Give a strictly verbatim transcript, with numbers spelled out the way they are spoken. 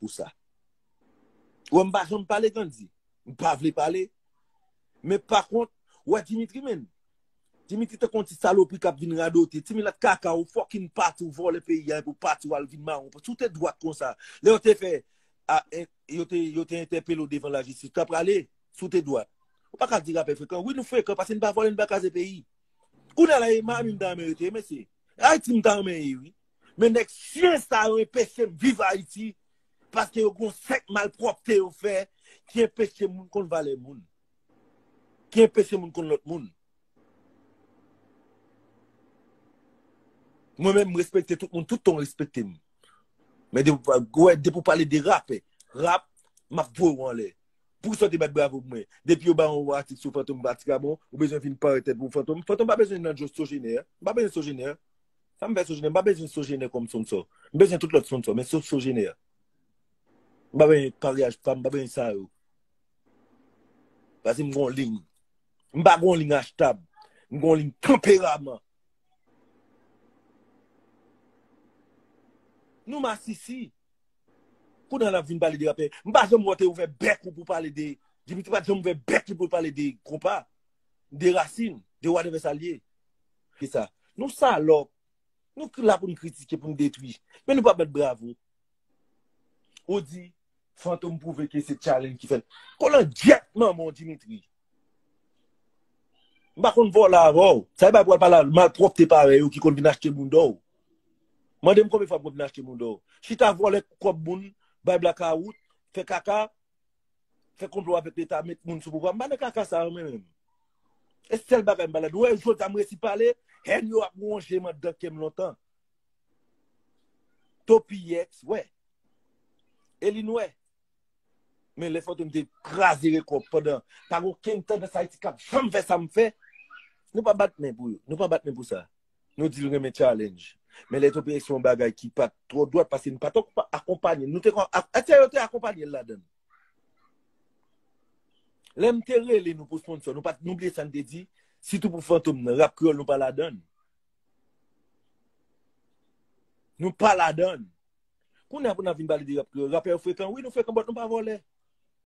pou sa. Ou wè m pa janm pale Gandhi. M pa vle pale. Men pa kont, ou wè Dimitri menm. Dimitri tankou yon ti salopri k ap vin radote. Ti milat kaka, ou fucking pati, ou vòlè peyi a, epi ou pati, ou al vin mawon. Si w te dwat konsa, lè yo te fè, a, en, yo te, yo te entèpele w devan lajistis, ou ta prale, si w te dwat. Ou pa ka di rapè frekan. Wi, nou frekan, paske n pa vòlè, n pa kraze peyi. Kounye a la, e Miami m ta renmen rete, mesye. Ayiti m ta renmen ye, wi. Men nèg chyen sa yo enpeche m viv Ayiti, paske yo gon sèk malpwòpte yo fè ki enpeche moun konn valè moun, ki enpeche moun konn lòt moun. Mwen menm, m respekte tout moun, tout tan w respekte m. Men depi w pa- w wè, depi w pale de rapè, rap, m ap voye w anlè. Poukisa w te bat bravo pou mwen? Depi yo ba yon atik sou Fantom, atik la bon, ou bezwen vin parèt tèt pou Fantom. Fantom pa bezwen nan Joe Sogener. M pa bezwen Sogener. Sa m fè Sogener? M pa bezwen Sogener kòm sponsor. M bezwen tout lòt sponsor, men sof Sogener. M pa bezwen paryaj fanm, m pa bezwen sa yo. Paske m gon liy. M pa gon liy achtab. M gon liy tanperaman. Nou masisi. Kounye a n ap vin pale de rapè. M pa janm wè w te ouvè bèk ou pou pale de, Dimitri pa t janm ouvè bèk li pou l pale de konpa, de rasin, de whatever sa l ye. Se sa. Nou salòp. Nou la pou n kritike, pou n detwi. Men nou pa bat bravo. Ou di, Fantom pwouve ke se challenge ki fè l. Kolangyèt manman w, Dimitri. M pa konn vòlè avè w. Sa e bay pou al pale a malpwòpte parèy ou ki konn vin achte bounda w. Mande m konbyen fwa mwen vin achte bounda w. Chita vòlè kòb moun, bay blakawout, fè kaka, fè konplo avèk leta, met moun sou pouvwa. M pa nan kaka sa yo mwen menm. E sèl bagay m pa ladan. Ou wè, jodi a m resi pale, hèn yo ap wonje m anndan kè m lontan. Topiyex, wè. Elin wè. Men lè Fantom te kraze rekò pandan, pa gen okenn tandans Ayiti k ap janm fè sa m fè. Nou pa bat men pou yo. Nou pa bat men pou sa. Nou di l renmen challenge. Men lè Topiyex se yon bagay ki pa t twò dwat paske nou pa t akonpanye l. Nou te kon, a, a, yo te akonpanye l ladan l. Lè m te rele nou pou sponsor, nou pa t, nou bliye sa n te di, sitou pou Fantom nan, rap kreyòl nou pa ladan l. Nou pa ladan l. Kounye a pou n ap vin pale de rap kreyòl. Rapè yo frekan, wi, nou frekan, but nou pa vòlè.